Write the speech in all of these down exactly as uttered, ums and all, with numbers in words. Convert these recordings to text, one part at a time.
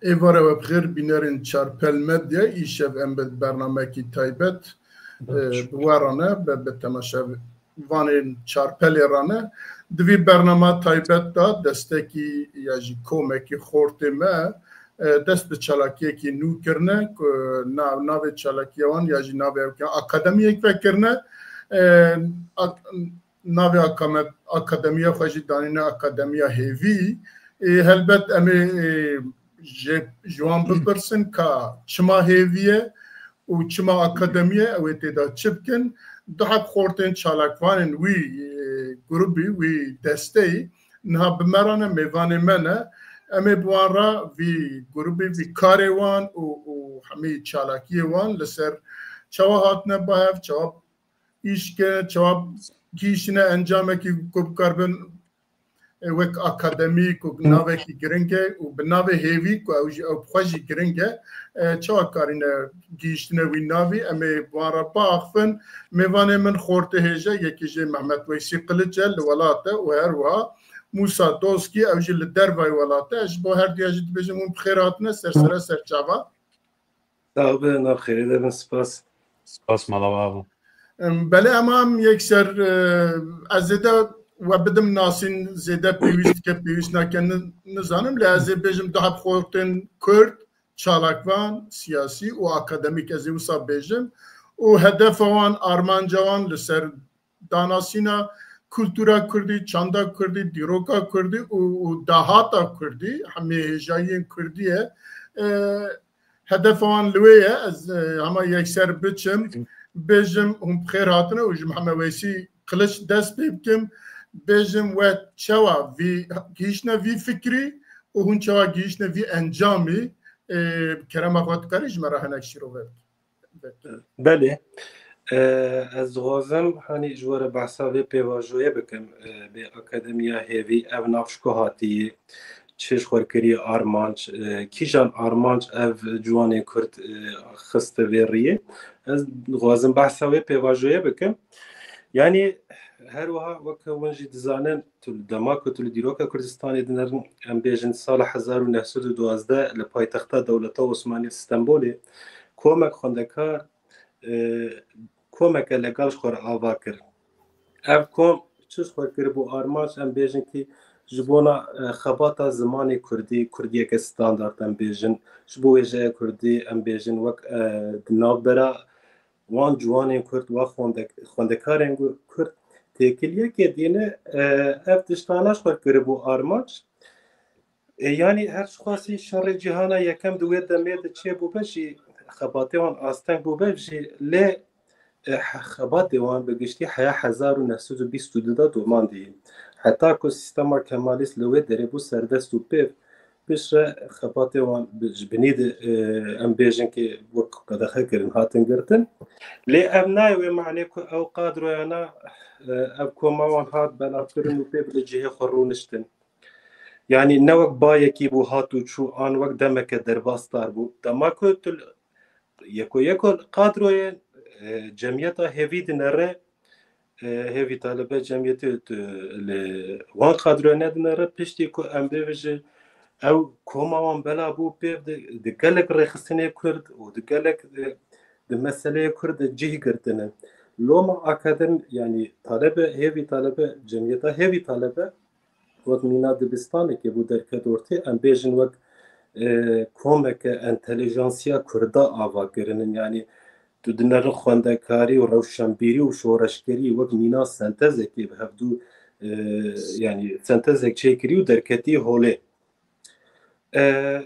Êvara we bi xêr bînerên Çarpel Medya, îşev em bi bernamekî taybet, e, bi we re ne, bi, bi temaşevanên Çarpelê re ne. Di vî bernama taybet de destekî ya jî komekî xortê me, e, dest bi çalakiyekî nû kirine ku nav-, navê çalakiya wan ya jî navê ew ke akademiyek vekirine. E, ak-, navê akame-, akademiya xwe jî danîne Akademiya Hêvî. E, helbet em ê, e, ji, ji wan bipirsin ka çima hêvî ye û çima akademî ye, ew ê tê de çi bikin. Du heb xortên çalakvanên wî, e, grubî, wî desteyî niha bi me re ne, mêvanê me ne. Em ê bi wan re vî grubî, vî karê wan û, û hemî çalakiyê wan li ser çawa hatine ba hev, çawa îş ke, çawa gihîştine encamekî ku bikaribin, e, wek akademî ku navekî giring e û bi navê Hêvî ku ew jî, ew bi xwe jî giring e, e, çawa karîne gihîştine wî navî, em ê bi wan re biaxivin. Mêvanê min xortê hêje, yekî jê Mehmet Weysî Qiliç e, li welat e û her wiha Mûsa Doskî, ew jî li dervayî welat e. Ez ji bo her duya jî dibêjim hûn bi xêr hatine ser sere ser çava. Sax bin, nav xêrê de bin, spas. Spas, mala we ava. Em, belê, em am yekser, e, ez zêde we bidim nasîn, zêde pêwîst dike, pêwîst nake, ni-, nizanim, lê ez ê bêjim du heb xortên Kurd, çalakvan, siyasî û akademîk, ez ê wisa bêjim. Û hedefa wan, armanca wan li ser danasîna kultura kurdî, çanda kurdî, dîroka kurdî û, û dahata kurdî, hemî hêjayiyên kurdî ye. E, hedefa wan li wê ye. Ez, e, hema yekser biçim, bêjim hûn bi xêr hatine û ji Mihemed Weysî Qiliç dest pê bikim. Bêjim we çawa vî, gihîştine vî fikrî û hûn çawa gihîştine vî encamî, e, bi kerema xwe dikarî ji me re hinek şîrove bikî. Belê. E, ez dixwazim, hanî, ji we re behsa vê pêvajoyê bikim, e, bê Akademiya Hêvî, ev nav ji ku hatiye, çi ji xwe kirî armanc, e, kîjan armanc ev ciwanê Kurd, e, xiste vê riyê. Ez dixwazim behsa wê pêvajoyê bikim. Yanî, her wiha weke hûn jî dizanin, tu li dema ku tu li dîroka Kurdistanê dinerin, em bêjin sala hezar û neh sed û duwazdeh li paytexta dewleta Osmanî Stenbolê komek xwendekar, e, komeke legal ji xwe re ava kir. Ev kom çi ji xwe kiribû armanc, em bêjin kî ji bona, e, xebata zimanê kurdî, kurdiyeke standard em bêjin, ji bo wêjeya kurdî em bêjin wek, e, di navbera wan ciwanên Kurd, wan xwendek-, xwendekarên gu-, Kurd têkiliyeke dîne, e, ev tiştana ji xwe kiribû armanc. E, yanî her çiqasî şerê cîhana yekem di wê demê de çêbûbe jî, xebatê wan asteng bûbe jî, lê, e, he-, xebatê wan bi giştî heya hezar û neh sed û bîst û du de domandî. Heta ku sîstema kemalîst li wê derê bû serdest û pêv, piştre xebatê wan bi, ji binî de, e, em bêjin ki wek qedexe kirin, hatin girtin. Lê ev nayê wê manê ku ew qadroyana, e, ev koma wan hat belavkirin û pê bi li cihê xwe rûniştin. Yanî ne wek bayekî bû, hat û çû, an wek demeke derbasdar bû. Dema ku tu li, yeko yeko qadroyên, e, cemiyeta hêvî dinere, e, hêvî talebe cemiyetê tu li wan qadroyê nedinere, piştî ku em bêvijin ew koma wan bela bû pê di, di gelek rêxistinê Kurd û di gelek, e, di meseleyê Kurd de cih girtine. Loma akadem-, yanî talebe, hêvî talebe, cemiyeta hêvî talebe, wek mîna dibistanekê bû derket ortê, em bêjin wek, e, komeke entelijansiya Kurda ava kirinin. Yanî tu dinerin xwendekarî û rewşenbîrî û şoreşgerî wek mîna sentezekê bi hevdû, e, yanî sentezek çêkirî û derketî holê. E,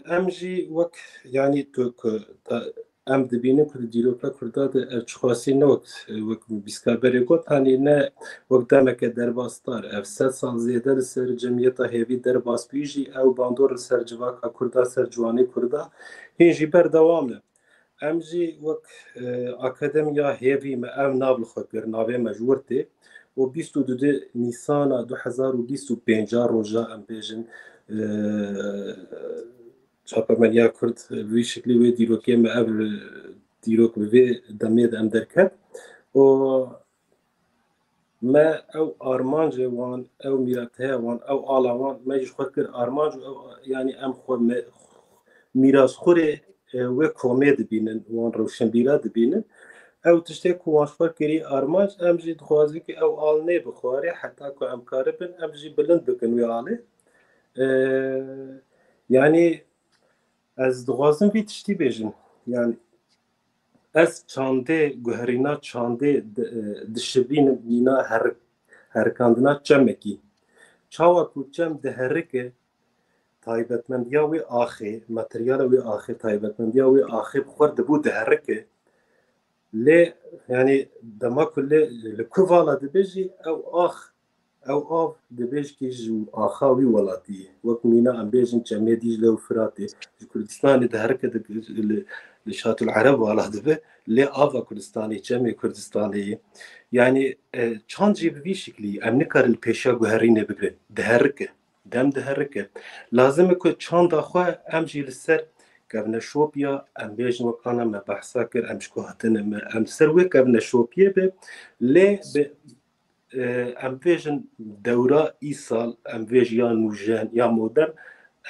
em jî wek, yanî tu ku ta-, em dibînin ku di dîroka Kurda de ev çiqasî ne wek, wek bîska berê got, hanî ne wek demeke derbasdar. Ev sed sal zêde li ser cemiyeta hêvî derbas bûyî jî ew bandor li ser civaka Kurda, ser ciwanê Kurda hîn jî berdewam e. Em jî wek, e, akademiya hêvî me ev nav li xwe kir, navê me ji wir tê. Û bîst û du Nîsana du hezar û bîst û pênc a roja em bêjin, e, çapemeniya Kurd, e, bi vî şiklî wê dîrokê me ev, e, dîrok bi vê demê de em derket. Û me ew armancê wan, ew mîreteya wan, ew ala wan, me jî xwe kir armanc û ew, yanî em xwe me, mîrasxurê, e, wê komê dibînin, wan rewşenbîra dibînin. Ew tiştê ku wan ji xwe kirî armanc, em jî dixwazin ku ew al nê bi xwarê, heta ku em karibin, em jî bilind bikin wê alê. E, yanî ez dixwazim vî tiştî bêjim. Yanî ez çandê, guherîna çandê di-, e, dişibînim mîna her-, herikandina çemekî. Çawa ku çem diherike, taybetmendiya wê axê, materyala wê axê, taybetmendiya wê axê bi xwe dibû diherike. Lê, yanî dema ku lê li ku vala dibe jî ew ax, ew av dibe jî ji axa wî welatî ye. Wek mîna em bêjin çemê Dîcle û Firatê ji Kurdistanê diherike di-, li, li Şatul Ereb vala dibe, lê ava Kurdistanê, çemê Kurdistanê ye. Yanî, e, çand jî bi vî şiklî ye. Em nikarin li pêşiya guherînê bigirin. Diherike. Dem diherike. Lazim e ku çanda xwe em jî li ser kevneşopiya, em bêjin wek ana me behsa kir, em ji ku hatine me, em ser wê kevneşopiyê be, lê bi, e, em bêjin dewra îsal, em bêjin ya nûjen, ya modern,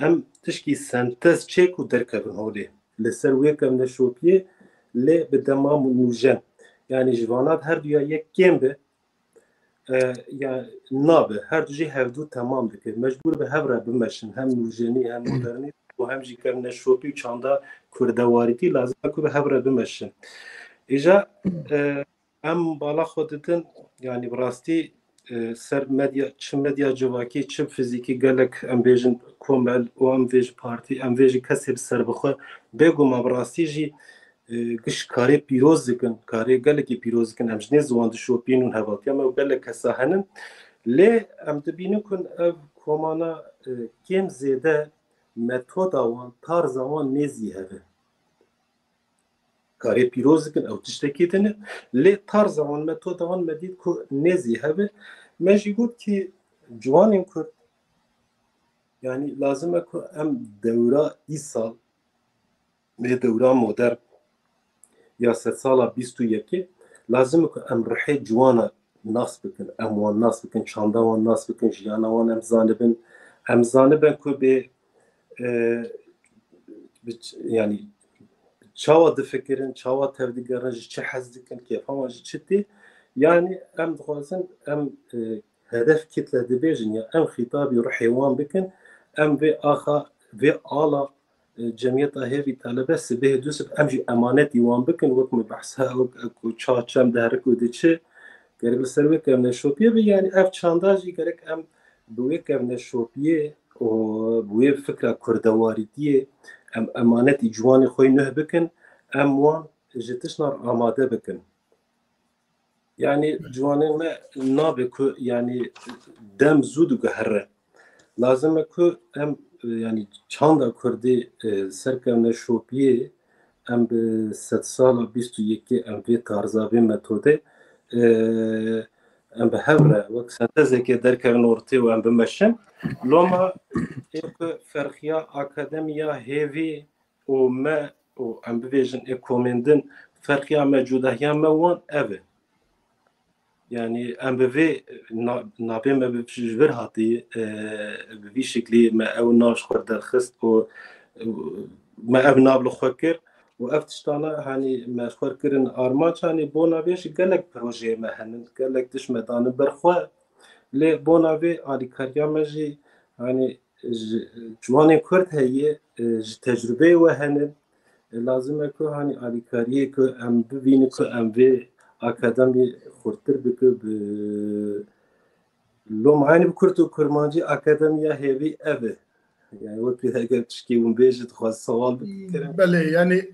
em tişkî sentez çêk û derkevin holê. Li ser wê kevneşopiyê, lê bi dema nûjen. Yanî ji vana her duya yek kêm be, e, ya nabe. Her du jî hevdû temam dike. Mecbûr bi hev re bimeşin. Hem nûjenî, hem modernî û hem jî kevneşopî û çanda kurdewarîtî lazim e ku bi hev re bimeşin. Îja, e, em bala xwe didin, yanî bi rastî, e, ser medya, çi medya civakî, çi fizîkî gelek em bêjin komel û em vê ji partî, em vê ji kesê bi serbixwe bêguman bi rastî jî, e, giş karê pîroz dikin, karê gelekî pîroz dikin. Em ji nêz wan dişopîn û hevatiya me û gelek kesa henin. Lê em dibînin ku ev komana, e, kêm zêde metoda wan, tarza wan nêzî heve. Karê pîroz dikin, ew tiştekî din e. Lê tarza wan, metoda wan me dît ku nêzî heve. Me jî got ki ciwanên Kurd, yanî lazim e ku em dewra îsal, vê dewra modern ya sedsala bîst û yekê, lazim e ku em rihê ciwana nas bikin, em wan nas bikin, çanda wan nas bikin, jiyana wan em zanibin. Em zanibin ku bê, e, bi ç-, yanî çawa difikirin, çawa tevdigerin, ji çi hez dikin, kêfa wan ji çi tê. Yanî em dixwazin, em, e, hedef kitle dibêjin ya em xîtabî ruhê wan bikin, em vê axa, vê ala, e, cemiyeta hêvî talebe sibê dusib em jî emanetî wan bikin, wek me behsa, wek, wek ku ça çem diherik û diçi, gerek li ser wê kevneşopiyê be, yanî ev çanda jî gerek em bi wê kevneşopiyê û bi wê fikra kurdewarîtiyê em emanetî ciwanê xwe yê nuh bikin, em wan ji tiştna re amade bikin. Yanî ciwanê me nabe ku, yanî dem zû diguhere. Lazim e ku em, yanî çanda Kurdî, e, ser kevneşopiyê em bi sedsala bîst û yekê em vê tarza, vê metodê, e, em bi hev re wek sentezekê derkevin ortê û em bimeşin. Loma ê ku ferxiya akademiya hêvî û me û em bibêjin ê komên din, ferqiya me, cudahiya me wan ev e. Yanî em bi vê na-, navê me bi ji vir hatî, e, bi vî şiklî me ew nav ji xwe derxist û, e, me ev nav li xwe kir û ev tiştana, hanî me ji xwe kirin armanc, hanî bona vê jî gelek projeyê me henin, gelek tişt me danin ber xwe. Lê bona vê alîkariya me jî, hanî ji ciwanên Kurd heye, e, ji tecrûbeyê we hene. E, lazim e ku hanî alîkariyê ku em bibînin ku em vê akademiyê xurtir bikin, bi lom hanî bi kurt û kurmancî akademiya hêvî ev e. Yani wekî heger tişkî hûn bêjit, xwest sewal bikirin. Belê, yani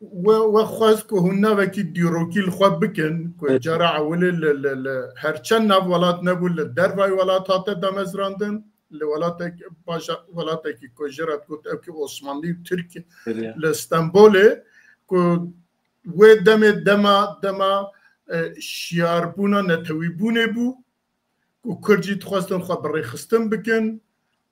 we, we xwest ku hûn navekî dîrokî li xwe bikin, ku Evet. cara ewilê li, li, li her çend nav welat nebû, li dervayî welat hate damezrandin, li welatek, baja-, welatekî ku jê re digot ew kî Osmanlî û Tirk Evet. li Stenbolê, ku wê demê dema, dema, e, şiyarbûna netewîbûnê bû, ku Kurd jî dixwestin xwe bi rêxistin bikin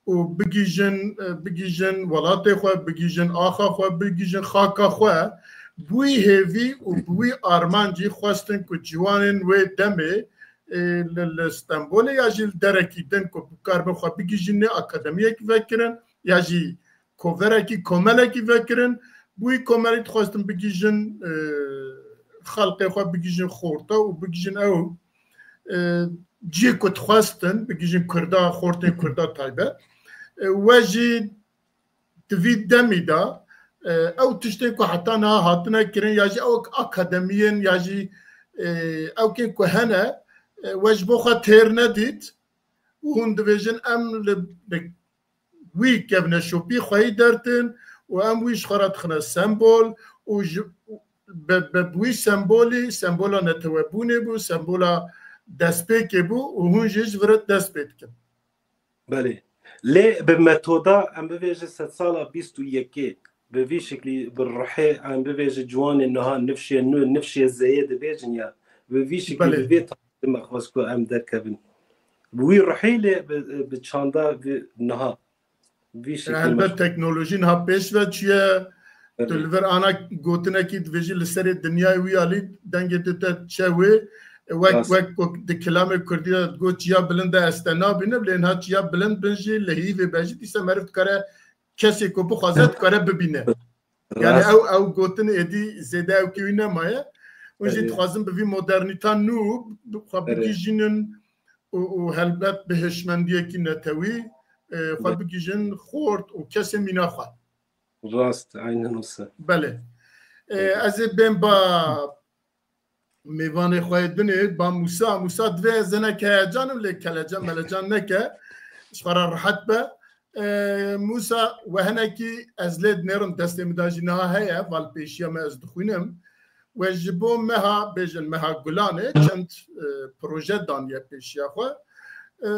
û bigihîjin, e, bigihîjin welatê xwe, bigihîjin axa xwe, bigihîjin xaka xwe. Bi wî hêvî û bi wî armancî xwestin ku ciwanên wê demê, e, li, li Stenbolê ya jî li derekî din ku bikaribin xwe bigihîjin nê akademiyek vekirin ya jî koverekî, komelekî vekirin. Bi wî komelî dixwestin bigihîjin, e, xelqê xwe bigihîjin xorta û bigihîjin ew, e, cihê ku dixwestin bigihîjin Kurda, xortên Kurda taybet. E, we jî di vî demî de, e, ew tiştên ku heta niha hatine kirin ya jî ew akademiyên ya jî, e, ewkên ku hene, e, we ji bo xwe têr nedît û hûn dibêjin em li, li wî kevneşopî xweyî dertin û em wî ji xwe re dixine sembol û ji, bi, bi, bi wî sembolî, sembola netewebûnê bû, sembola destpêkê bû û hûn jî ji vir re dest pê dikin. Belê. Lê bi metoda, em bibêjin sedsala bîst û yekê, bi vî şeklî, bi ruhê, em bibêjin ciwanên niha, nifşê nû, nifşê zeyê dibêjin ya, bi vî şeklî, Belê. bi vê tarzê me xwest ku em derkevin. Bi wî ruhê lê bi, bi çanda vê niha. Vî şeklî me Helbet teknolojî niha pêş ve çûye. Tu Belê. li vir ana gotinekî dibêjî li serê dinyayê wî alî dengê tu te çe wê. Wek, Rast. wek ku di kilamê kurdî de digot, "Çiya bilind e ez te nabînim", lê niha çiya bilind bin jî li hîvê be jî dîsa meriv dikare kesê ku bixwaze dikare bibîne. Yani Rast. ew, ew gotin êdî zêde ew kê wî nemaye. Hûn jî Belê. dixwazin bi vî modernîta nû bi xwe Belê. bigihîjînin û, û helbet bi hişmendiyekî netewî, e, xwe Belê. bigihîjin xort û kesên mîna xwe. Rast, aynen wisa. Belê. E, Belê. ez ê bên ba mêvanê xwe yê dinê, ba Mûsa. Mûsa, divê ez hinek heyecan im, lê kelecan melecan neke. Ji xwe re rehet be. E, Mûsa, we hinekî ez lê dinêrim, destê min de jî niha heye, val pêşiya me ez dixwînim. We ji bo meha, bêjin meha Gulanê, çend, e, proje daniye pêşiya xwe. E,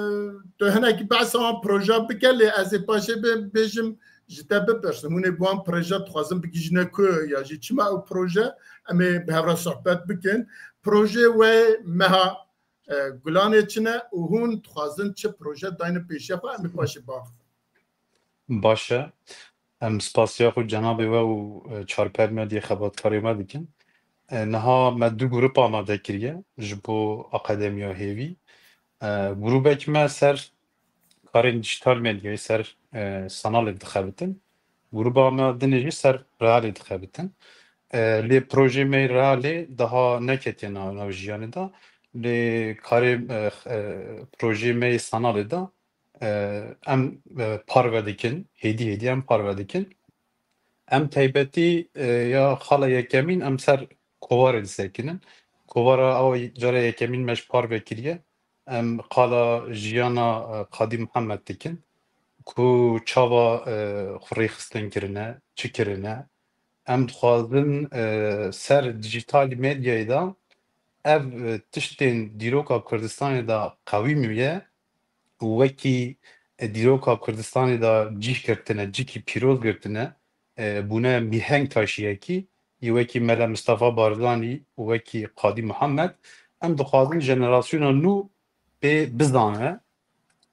tu hinekî behsa wan proje bike, lê ez ê paşê bê-, bêjim, ji te bipirsim. Hûn ê bi wan proje dixwazin bigihîjine ku ya jî çima ew proje? Em ê bi hev re sohbet bikin. Projeyê we meha, e, Gulanê çi ne û hûn dixwazin çi proje dayne pêşiya xwe? Em ê paşê biaxivin. Baş e. Em spasiya xwe cenabê we û, e, Çarpel Medyayê xebatkarê me dikin. E, niha me du grûp amade kiriye ji bo Akademiya Hêvî. E, grûbek me ser karên dijîtal medyayê, ser, e, sanalê dixebitin. Grûba me dinê jî ser realê dixebitin. E, lê projeyê me realê daha neketiye nav, nav jiyanê de. Lê karê, e, e, projeyê me yê sanalê de, e, em, e, parve dikin, hêdî hêdî em parve dikin. Em taybetî, e, ya xala yekemîn em ser kovarê disekinin. Kovara ew cara yekemîn me ji parve kiriye. Em qala jiyana, e, Qadî Mihemed dikin ku çawa, e, xwe rêxistin kirine, çi kirine. Em dixwazin, e, ser dijîtalî medyayê de ev, e, tiştên dîroka Kurdistanê de qewîmîye û wekî, e, dîroka Kurdistanê de cih girtine, cihkî pîroz girtine, e, bûne mîheng taşiyekî, yê wekî Mele Mistefa Barzanî û wekî Qadî Mihemed. Em dixwazin jenerasyona nû pê bizane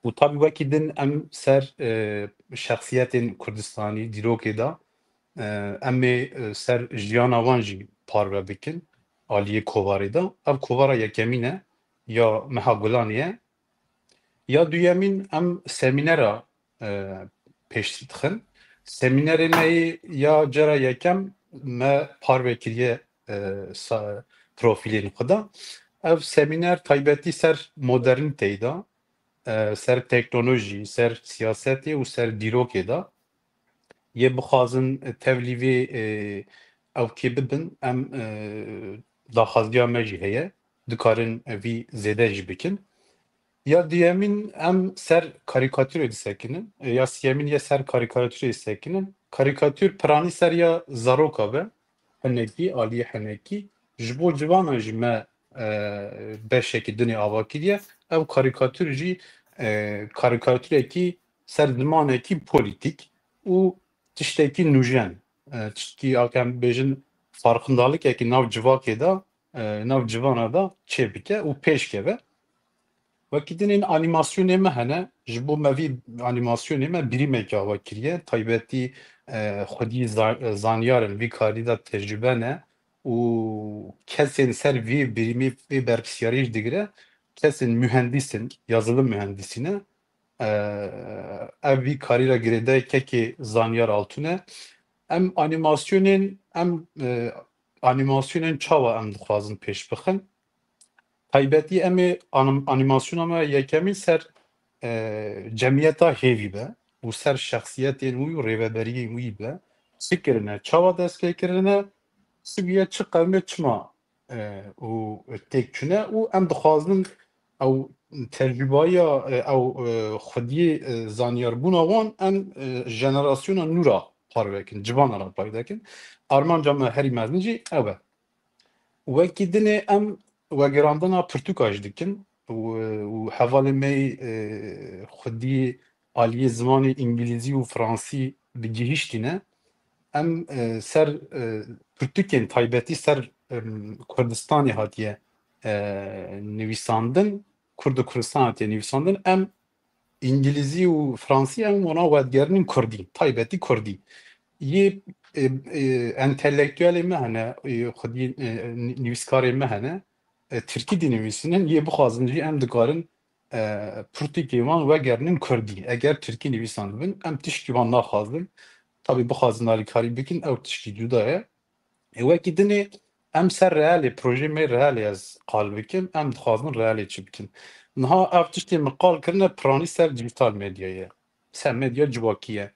û tabî wekî din em ser, e, şexsiyetên Kurdistanî, dîrokê de, e, em ê, e, ser jiyana wan jî parve bikin aliyê kovarê de. Ev kovara yekemîn e ya meha Gulanê ye. Ya duyemîn em semînera, e, pêş dixin. Semînerê me yê ya cara yekem me parve kiriye, e, sa-, profîlên xwe de. Ev semîner taybetî ser modernîteyê de, e, ser teknolojî, ser siyasetê û ser dîrokê de. Yê bixwazin tevlî vê, e, ewkê bibin, em, e, daxwaziya me jî heye. Dikarin vî zêde jî bikin. Ya duyemîn em ser karîkatûrê disekinin. E, ya siyemîn yê ser karîkatûrê disekinin. Karîkatûr piranî ser ya zaroka be. Hinekî, aliyê hinekî. Ji bo civanan jî me, e, beşekî dinê ava kiriye. Ew karîkatûr jî, e, karîkatûrekî ser zimanekî polîtîk û tiştekî nûjen, e, tiştekî, ake em bêjin, farqindalikekî nav civakê de, e, nav civana de çêbike û pêşkeve. Wekî din ên anîmasyonê me hene, ji bo me vî anîmasyonê me birîmekî ava kiriye, taybetî, e, xwedî za-, zanyar in, vî karî de tecrûbe ne û kesên ser vî birîmî, vê berpirsyariyê jî digire, kesên mühendîs in, yazılım mühendisi ne. E, ev vî karî re girêdayê kekê Zanyar Altun e. Em anîmasyonên, em, e, anîmasyonên çawa em dixwazin pêş bixin? Taybetî em ê anim-, anîmasyona me yekemîn ser, e, cemiyeta hêvî be û ser şexsiyetên wî û rêveberiyên wî be. Çi kirine, çawa dest pê kirine, çi bûye, çi qewme, çima, e, û têk çûne û em dixwazin ew tecrûbaya, e, ew, e, xwediyê, e, zanyarbûna wan em, e, jenerasyona nû re parve kin, civana re parve kin. Armanca me herî mezin jî ew e. Wekî dinê em wegerandina pirtûka jî dikin û, û hevalê me yê, e, xwedî aliyê zimanê îngilîzî û fransî bi gihîştî ne. Em, e, ser, e, pirtûkên taybetî ser, em, Kurdistanê hatiye, e, nivîsandin, Kurd û Kurdistan hatiye nivîsandin. Em îngilîzî û fransî em wana wedigerinin kurdî, taybetî kurdî. Yê, e, e, entelektuelê me hene, e, xwedî, e, nivîskarê me hene, e, tirkî dinivîsînin, yê bixwazin jî em dikarin, e, pirtûkê wan wegerinin kurdî. Eger tirkî nivîsandibin, em tişkî wan naxwazin. Tabî bixwazin alîkarî bikin, ew tişkî cuda ye. Ê, wekî dinê em ser realê, projeyê me realê ez qal bikim, em dixwazin realê çi bikin. Niha ev tiştê min qal kirine piranî ser dijital medyayê. Ser medya civakî ye.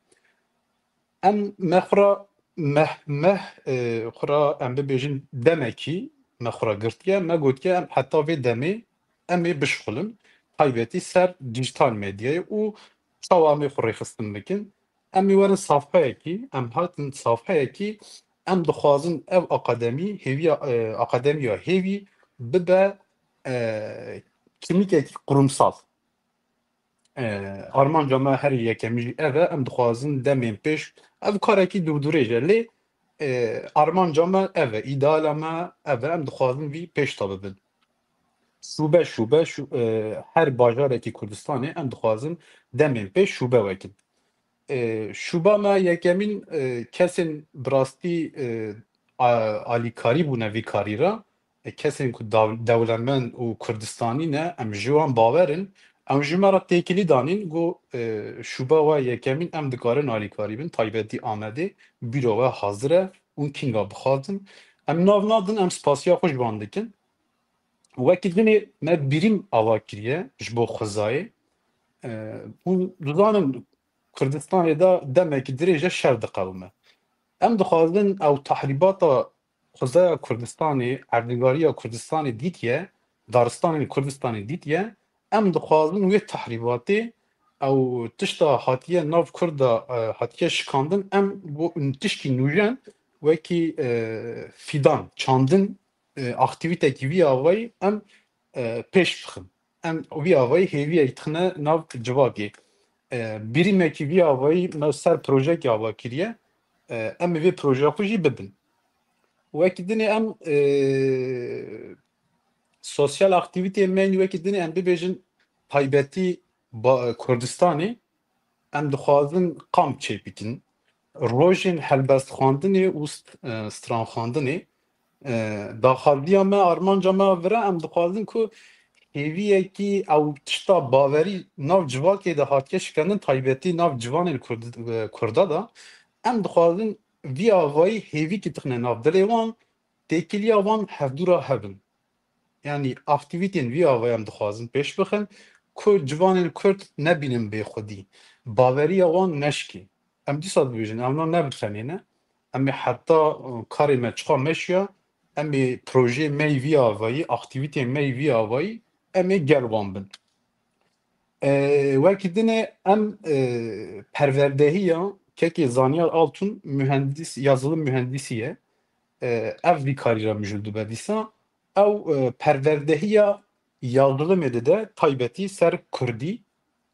Em me xwe re meh, meh, e, xwe re em bibêjin demekî me xwe re girtiye, me gotiye em heta vê demê em ê bişixulin, taybetî ser dijital medyayê û çawa em ê xwe rêxistin bikin. Em ê werin safheyekî, em hatin safheyekî, em dixwazin ev akademî, hêviya, e, akademiya hêvî bibe, e, kimîkekî qurumsal. E, armanca me herî yekemî jî ev e, em dixwazin demên pêş, ev karekî dûrdirêj e, lê, e, armanca me ev e, îdeala me ev e, em dixwazin vî pêş de bibin. Şûbe, şûbe, şû-, e, her bajarekî Kurdistanê em dixwazin demên pêş şûbe wekin. E, şûba me yekemîn, e, kesên bi rastî, e, a-, alîkarî bûne vî karî re. E, kesên ku daw-, dewlemend û Kurdistanî ne, em ji wan bawer in. Em ji me re têkilî danîn, got, e, şûba we yekemîn em dikarin alîkarî bin, taybetî Amedê, bîro we hazir e, hûn kînga bixwazin. Em nav nadin, em spasiya xwe ji wan dikin. Wekî dinê me birîm ava kiriye ji bo xwezayê. E, hûn dizanin Kurdistanê de demekî dirêj e şer diqewime. Em dixwazin ew tahrîbata xwezaya Kurdistanê, erdnîgariya Kurdistanê dîtiye, daristanên Kurdistanê dîtiye, em dixwazin wê tahrîbatê ew tişta hatiye nav Kurda, e, hatiye şikandin, em bo tişkî nûjen wekî, e, fîdan, çandin, e, aktîvîtekî vî avayî em, e, pêş bixin. Em vî avayî hêviyek dixine nav civakê. E, birîmekî vî avayî me ser projeyekî ava kiriye. E, em ê vê projeya xwe jî bibin. Wekî dinê em, e, sosyal aktîvîteyên me yên wekî dinê em bibêjin taybetî ba-, Kurdistanê em dixwazin kamp çêbikin. Rojên helbestxwendinê û st-, e, stranxwendinê, e, daxwaziya me, armanca me vira, em dixwazin ku hêviyekî ew tişta bawerî nav civakê de hatiye şikandin, taybetî nav ciwanên Kurd-, e, Kurda de, em dixwazin vî avayî hêvîkî dixine nav dilê wan, têkiliya wan hevdû re hebin. Yanî aktîvîtên vî avayî em dixwazin pêş bixin ku ciwanên Kurd nebînin bêxwedî, baweriya wan neşkê. Em dîsa dibêjin, ewna ne bi tenê ne. Em ê heta, e, karê me çiqa meşiya, em ê projeyê me yî vî avayî, aktîvîteyên me yî vî avayî, em ê gel wan bin. E, wekî dinê em, e, perwerdehiya kekê Zanyar Altun, mühendis, yazılım mühendisi ye. E, ev vî karî re mijûl dibe dîsa. Ew, e, perwerdehiya yazılımê dide, taybetî ser kurdî.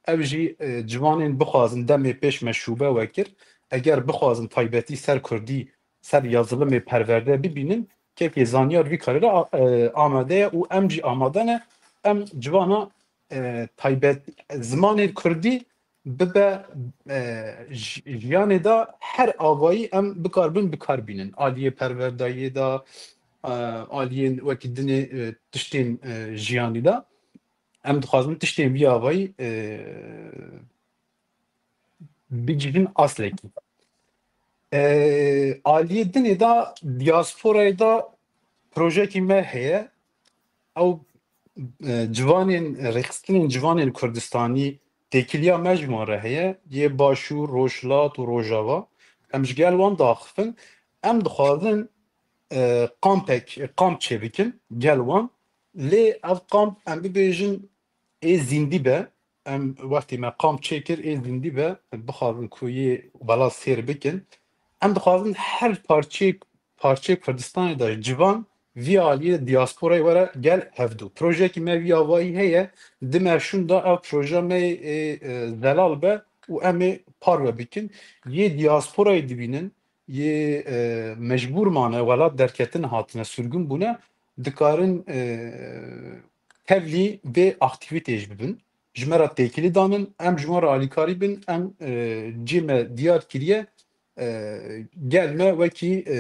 Ew jî, e, ciwanên bixwazin demê pêş me şûbe wekir. Eger bixwazin taybetî ser kurdî, ser yazılımê perwerde bibînin, kekê Zanyar vî karî re a-, e, amade ye û em jî amade ne. Em civana, e, taybet, zimanê kurdî bibe, e, ji-, jiyanê de her avayî em bikaribin bikar bînin. Aliyê perwerdayiyê de, e, aliyên wekî dinê, e, tiştên, e, jiyanî de. Em dixwazin tiştên vî avayî, e, bigihîn aslekî. E, aliyê dinê de diasporayê de projeyekî me heye. Ew, e, civanên, rêxistinên civanên Kurdistanî têkiliya me ji wan re heye. Yê Başûr, Rojhilat û Rojava. Em ji gel wan diaxifin. Em dixwazin, e, kampek, kamp çêbikin gel wan. Lê ev kamp, em bibêjin, ê zîndî be. Em wextê me kamp çêkir, ê zîndî be, bixwazin ku yê welat sêr bikin. Em dixwazin her parçeyê, parçeyê Kurdistanê de civan vî aliyê diasporayê were gel hevdû. Projeyekî me vî avayî heye, di me şûn de ev proje me ê, e, zelal be û em ê parve bikin. Yê diasporayê dibînin, yê, e, mecbûr mane, welat derketin hatine, sürgün bûne, dikarin, e, tevlî vê aktîvîteyê jî bibin. Ji me re têkilî danin, em ji wan re alîkarî bin, em, e, cê me diyar kiriye, e, gel me wekî, e,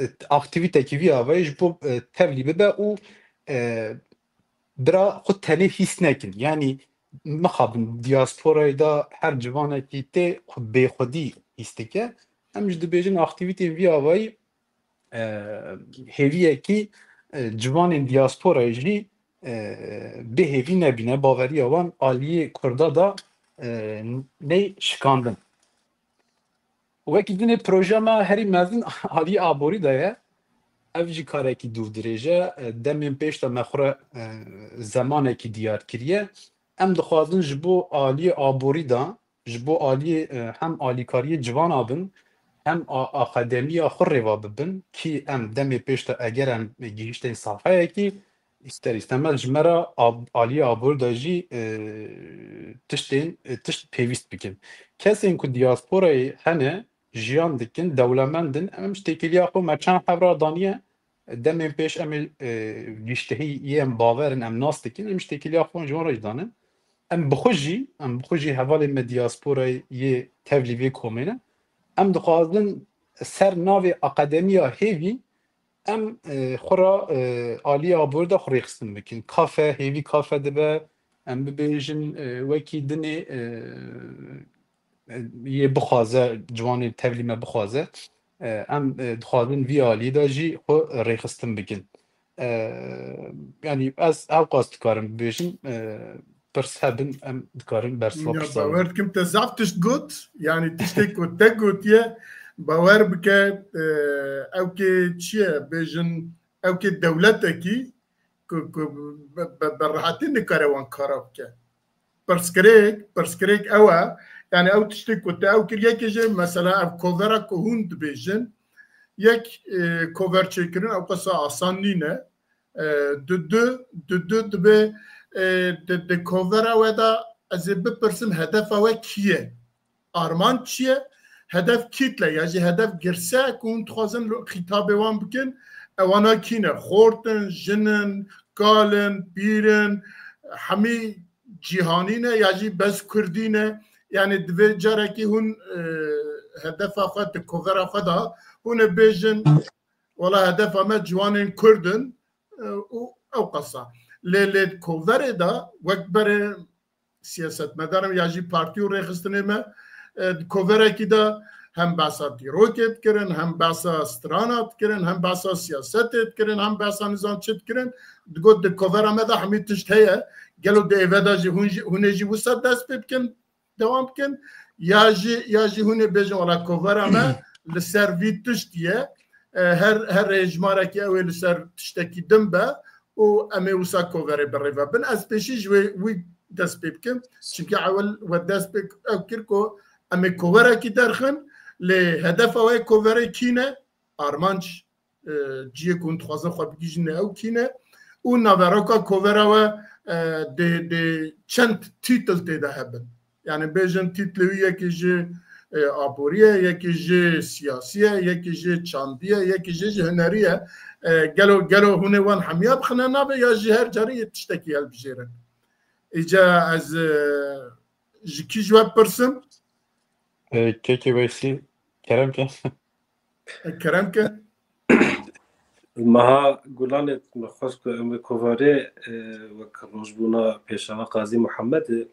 e, aktîvîtekî vî avayî ji bo, e, tevlî bibe û, e, bira xwe tenê hîs nekin. Yanî mixabin diasporayê de her civanekî tê xwe bêxwedî hîs dike. Em jî dibêjin aktîvîtên vî avayî, e, hêviyekî, e, civanên diasporayê jî, e, bêhêvî nebîne, baveriya wan aliyê Kurda de, e, ney şikandin. Wekî dinê projeya me herî mezin aliyê aborî de ye. Ev jî karekî dûrdirêj e. E, demên pêş de me xwe re, e, zemanekî diyar kiriye. Em dixwazin ji bo aliyê aborî de, ji bo aliyê, e, hem alîkariyê civana bin, hem a-, akademiya xwe rêva bibin, kî em demê pêş de eger em gihîştên safheyekî, îster îstemez ji me re ab-, aliyê aborî de jî, e, tiştên, e, tişt pêwîst bikin. Kesên ku diasporayê hene, jiyan dikin, dewlemend in, em ji têkiliya xwe me çend hev re daniye, demên pêş em ê, e, giştehî yên bawer in, em nas dikin, em ji têkiliya xwe ji wan re jî danin. Em bi xwe jî, em bi xwe jî hevalên me diasporayê yê tevlî vê komê ne. Em dixwazin ser navê Akademiya Hêvî em, e, xwe re, e, aliyê aborî de xwe rêxistin bikin. Kafe, hêvî kafe dibe, em bibêjin, e, wekî dinê, e, e, yê bixwaze, ciwanê tevlî me bixwaze, e, em, e, dixwazin vî alî de jî xwe rêxistin bikin. E, yanî ez ew qas dikarim bibêjim, e, pirs hebin, em dikarin bersiva Ya, pirsa bawer dikim te zaf tişt got, yanî tiştê ku te gotiye, bawer bike, e, ew kê çi ye, bêjin, ew kê dewletekî ku, ku bi, bi, bi rehetî nikare wan kara bike. Pirsgirêk, pirsgirêk ew e, yanî ew tiştê ku te ew kir, yekê jê mesela ev kovera ku hûn dibêjin, yek, e, kover çêkirin ew qasa asan nîne. E, di du, di du dibe, e, di, di kovera we de ez ê bipirsim hedefa we kî ye? Armanc çi ye? Hedef kîtle ya jî hedef girse ku hûn dixwazin li xîtabê wan bikin, ewana kî ne? Xort in, jin in, kal in, pîr in, hemî cîhanî ne ya jî bes kurdî ne? Yanî divê carekî hûn, e, hedefa xwe di kovera xwe de hûn ê bêjin, wela hedefa me ciwanên kurd in, e, û ew qasa. Lê, lê di koverê de wek berê siyasetmedarên ya jî partî û rêxistinê me, e, di koverekî de hem behsa dîrokê dikirin, hem behsa strana dikirin, hem behsa siyasetê dikirin, hem behsa nizam çi dikirin. Digot di kovera me de hemî tişt heye. Gelo di êve de jî hûn jî, hûn ê jî wisa dest pê bikin, dewam bikin? Ya jî, ya jî hûn ê bêjin, wela kovera me li ser vî tiştî ye. E, her, her hêjmarekî ew ê li ser tiştekî din be û em ê wisa koverê bi rê ve bin. Ez pêşî ji wê wî dest pê bikim. Çimkî ewil we dest pê ew kir ku em ê koverekî derxin, lê hedefa wê koverê kî ne? Armanc, e, ciyê ku hûn dixwazin xwe bigihîjin ew kî ne? Û naveroka kovera we, e, dê, dê çend tîtil tê de hebin? Yani bêjin tîtlê wî yekî ji, e, aborî ye, yekî ji siyasî ye, yekî ji çandî ye, yekî ji, ji hunerî ye. E, gelo, gelo hûn ê wan hemiya bixine navê ya jî her carî yê tiştekî hilbijêrin? Îca ez, e, ji kî ji we bipirsim? E, Kekê Weysî, kerem ke. E, kerem ke. Meha Gulanê, me xwest ku em bi kovarê, e, wek rojbûna pêşewa Qazî Muhammed, e,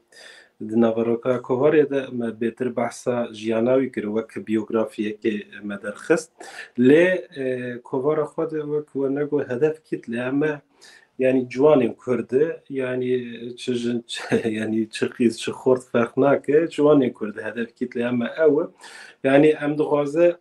di naveroka kovarê de me bêtir behsa jiyana wî kir, wek biyografiyekê me derxist. Lê, e, kovara xwe de wek we nego hedef kît lê em e, yanî ciwanên Kurd e, yanî çi jin, yanî çi qîz, çi xort ferq nake, ciwanên Kurd e, hedef kît lê em e ew e. Yanî em dixwaze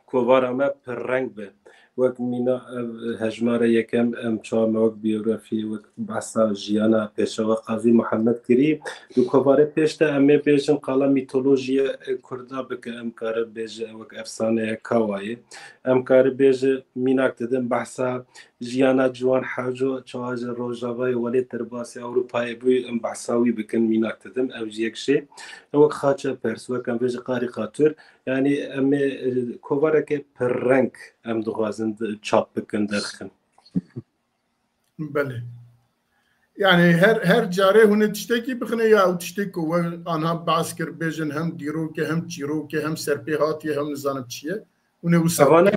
kovara me pirreng be. Wek mîna ev hejmara yekem em çawa me wek biyografiyê, wek behsa jiyana pêşewa Qazî Muhammed kirî. Di kovarê pêş de em ê bêjin qala mîtolojiya Kurda bike, em kare bêje wek efsaneya Kawayê. Em kare bêje mînak didin behsa jiyana Ciwan Haco, çawa ji Rojavayê welêt derbasî Ewropayê bûyî, em behsa wî bikin, mînak didin. Ev jî yek jê. Wek xaçepers, wek em bêje karîkatur. Yanî em ê, e, kovareke pirreng em dixwazin di-, çap bikin, derxin. Belê. Yani her, her carê hûn ê tiştekî bixine ya ew tiştê ku we anha behs kir, bêjin hem dîrok e, hem çîrok e, hem serpêhatî ye, hem nizanim çi ye. Hûn ê wisa Evane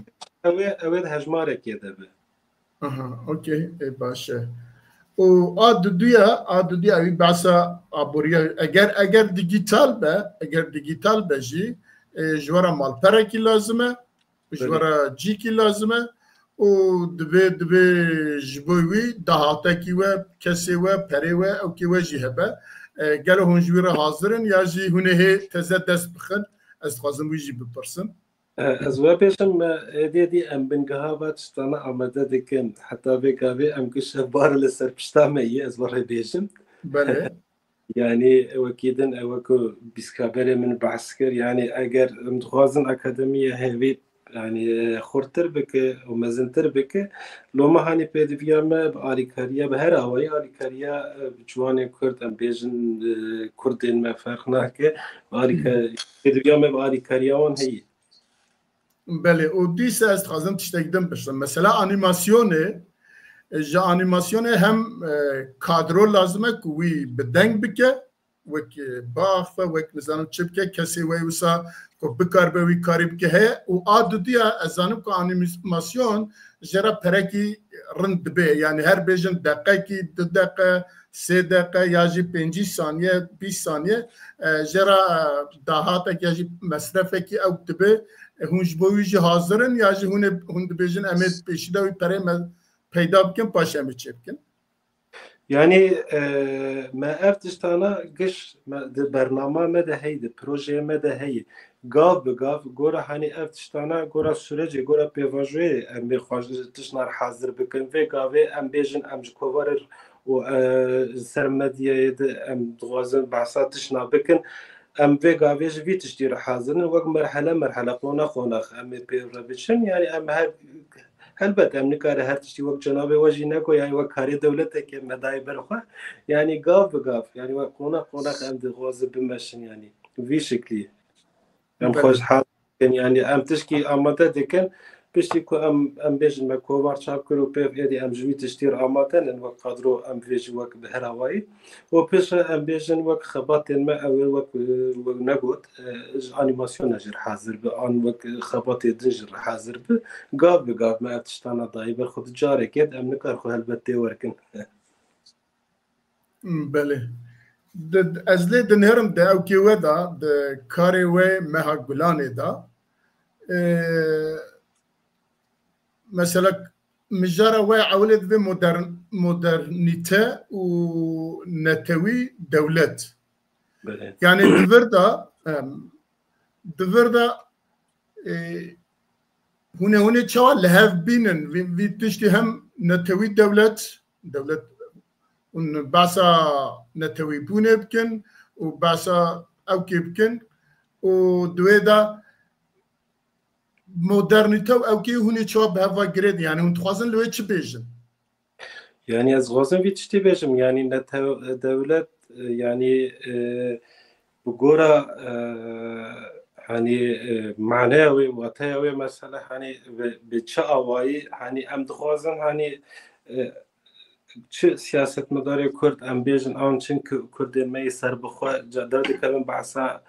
ew ê, ew ê di hejmarekê de be. Aha, okey, ê, baş e. Û a diduya, a diduya wî behsa aboriya. Eger, eger digital be, eger digital be jî, e, ji we re malperekî lazim e, ji we Belê. re cîkî lazim e. Û divê, divê ji bo wî dahatekî we, kesê we, perê we, ewkê we jî hebe. E, gelo hûn ji wî re hazir in ya jî hûn ê hê teze dest bixin? Ez dixwazim wî jî bipirsim. E, ez we bêjim, me êdî êdî em bingeha va tiştana amade dikin. Heta vê gavê em giş hevbar li ser pişta me yî, ez we re bêjim. Belê. Yanî wekî din, ew ku bîskaberê min behs kir, yanî eger em dixwazin akademiya hevî, yanî, e, xurtir bike û mezintir bike, loma hanî pêdiviya me bi alîkariya, bi her awayî alîkariya, e, bi ciwanên Kurd, em bêjin, e, Kurdên me ferq nake, bi alîka-, pêdiviya me bi alîkariya wan heye. Belê, û dîsa ez dixwazim tiştek din bişim. Mesela anîmasyonê, e, ji anîmasyonê hem, e, kadro lazim e ku wî bi deng bike, wek, e, biaxife, wek nizanim çi bike, kesê wê wisa ku bikaribe wî karî bike heye. Û a duduya ez zanim ku anîmasyon jê re perekî rind dibe. Yani her bêjin deqekî, du deqe, sê deqe ya jî pêncî saniye, bîst saniye, e, jê re, e, dahatek ya jî mesrefekî ew dibe. E, hûn ji bo wî jî hazir in ya jî hûn ê, hûn dibêjin em ê pêşî de wî perê me peyda bikin, paşê em ê çêbikin? Yanî, e, me ev tiştana giş me, di bernama me de heye, di projeyê me de heye. Gav bi gav, gora hanî ev tiştana, gora sûrecê, gora pêvajoyê em ê xwe ji tiştna re hazir bikin. Vê gavê em bêjin, em ji kovarê û, e, ser medyayê de em dixwazin behsa tiştna bikin. Em vê gavê ji vî tiştî re hazir in. Wek merhele merhele, qonax qonax em ê pê re biçin. Yanî em her, helbet em nikare her tiştî wek cenabê we jî neko, yanî wek karê dewletekê me dayê ber xwe. Yanî gav bi gav, yanî wek qonax qonax em dixwazin bimeşin, yanî vî şiklî. Em Belê. xwe ji hazir dikin, yanî em tişkî amade dikin. Piştî ku em, em bêjin me kovar çap kir û pêv êdî em ji wî tiştî re amade nin, wek kadro em vê jî wek bi her awayî. Û pêş re em bêjin wek xebatên me ew ê wek, wek negot, e, ji anîmasyona jî re hazir bi, an wek xebatê din jî re hazir bi. Gav bi gav me ev tiştana dayî ber xwe, di carekê de em nikar xwe helbet têwer kin. Belê. Di, ez lê dinêrim di ewkê we de, di karê we Meha Gulanê de. E, mesela mijara we ewilê divê modern, modernîte û netewî dewlet. Belê. Yani di vir de, em, di vir de, e, hûn ê, hûn ê çawa li hev bînin? Vî, vî tiştî hem netewî dewlet, dewlet, hûn behsa netewîbûnê bikin û behsa ewkê bikin û di wê de modernîte û ewkê hûn ê çawa bi hev ve girêdin? Yani hûn dixwazin li wê çi bêjin? Yani ez dixwazim vî tiştî bêjim, yani netew-, dewlet, e, yani, e, bi gora, e, hani, e, maneya wê, wateya wê mesela, hani bi, bi çi awayî, hani em dixwazin, hani, e, çi siyasetmedarê Kurd em bêjin, an çin Ku-, Kurdên me yê serbixwe, ca-, derdikevin behsa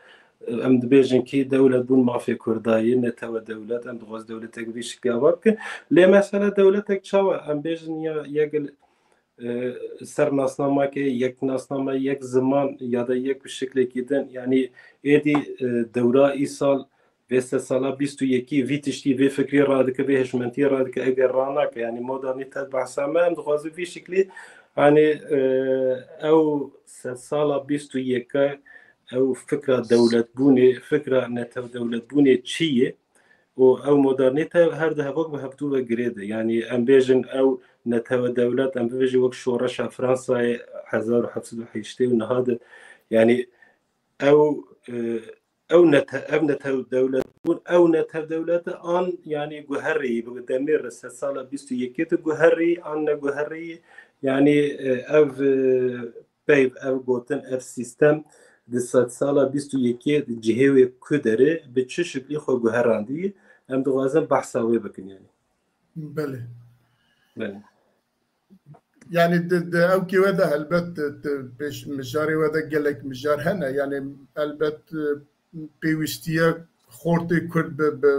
Em dibêjin kî dewlet bûn mafê Kurda ye, netewe dewlet, em dixwazin dewletek vî şiklî ava bikin. Lê mesela dewletek çawa? Em bêjin ya yek, e, ser nasnameke, yek nasname, yek ziman ya da yek bi şiklekî din. Yanî êdî, e, dewra îsal vê sedsala bîst û yekî vî tiştî, vê fikrî radike, vê hişmentî radike, eger ranake, yanî modernîte behsa me, em dixwazin vî şiklî, yanî, e, ew sedsala bîst û yeke, ew fikra dewletbûnê, fikra netew dewletbûnê çi ye? Û ew modernîte her di hevok bi hevdû ve girê de. Yanî em bêjin ew netewe dewlet, em bibêjin wek şoreşa Fransayê hezar û heft sed û heştê û niha de. Yanî ew, e, ew nete-, ev netew dewlet bûn, ew netew dewlete an, yanî guherî, bi demê re sedsala bîst û yekê de guherî an ne guherî, yanî, e, ev, e, peyv, ev gotin, ev sîstem di sedsala bîst û yekê di cihê wê ku derê bi çi şiklî xwe guherandî, em dixwazin behsa wê bikin, yanî. Belê. Belê. Yanî di, di ewkê we de helbet di, di pêş mijarê we de gelek mijar hene. Yanî helbet, e, pêwîstiye xortê Kurd bi, bi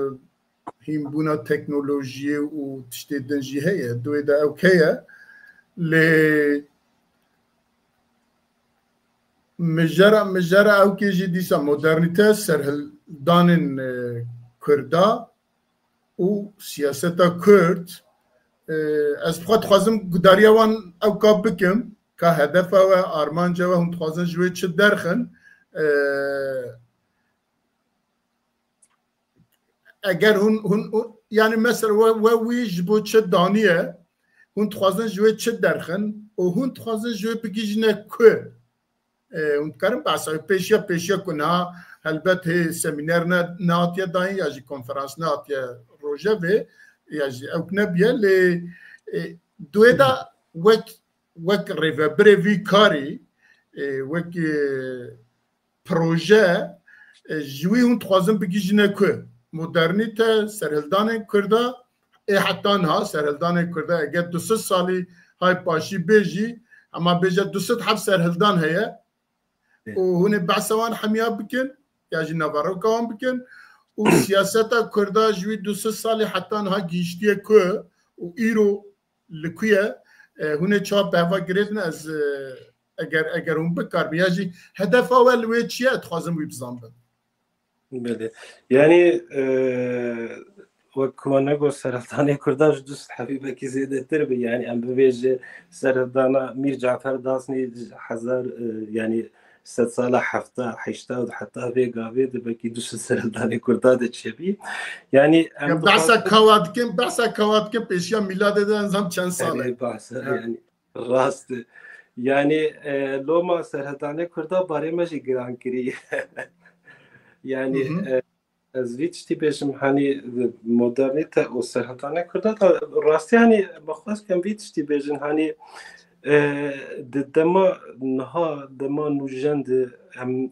hînbûna teknolojiyê û tiştê din jî heye. Di wê de ewk heye. Lê mijara, mijara ewkê jî dîsa modernîte, serhildanên, e, Kurda û siyaseta Kurd, e, ez bi xwe dixwazim gudariya wan ewka bikim, ka hedefa we, armanca we, hûn dixwazin ji wê çi derxin, e, eger hûn, hûn, hûn, yanî mesela we, we wî ji bo çi daniye, hûn dixwazin ji wê çi derxin û hûn dixwazin ji wê bigihîjine ku? E, hûn dikarin behsa wê pêşiya, pêşiya ku niha helbet hê semîner ne, nehatiye dayîn ya jî konferans nehatiye rojevê ya jî ewk nebiye, lê, e, di wê de wek, wek rêvebirê vî karî, e, wek, e, proje, e, ji wî hûn dixwazin bigihîjine ku modernîte, serhildanên Kurda, ê heta niha serhildanên Kurda, eger du sed salî hay paşî bê jî, hema bêje du sed heft serhildan heye Ê. û hûn ê behsa wan hemiya bikin, ya jî naveroka wan bikin û siyaseta Kurda ji wî du sed salî heta niha gihîştiye ku û îro li ku ye, e, hûn ê çawa bi heva girêdin, ez, e, eger, eger hûn bikaribin, ya jî hedefa we li wê çi ye, ez dixwazim wî bizanbim. Belê. Yanî, e, wek ku me got, serhildanê Kurda ji du sed hebî belkî zêdetir be. Yanî em bibêje serhildana Mîr Cafer Dasnî hezar, e, yanî sedsala hefta, heşta û heta vê gavê de belkî du sed serhildanê Kurda de çêbî. Yanî em Ya dixwazin behsa kawa dikin, behsa kawa dikin, pêşiya mîladê de nizam çend sal e. Erê, behsa, Ha. yanî rast e. Yanî, e, loma serhildanê Kurda barê me jî giran kirî. Yanî, Hı hı. e, ez vî tiştî bêjim, hanî modernîte û serhildanê Kurda da rastî, hanî me xwest em vî tiştî bêjin, hanî, e, di dema niha, dema nûjen de em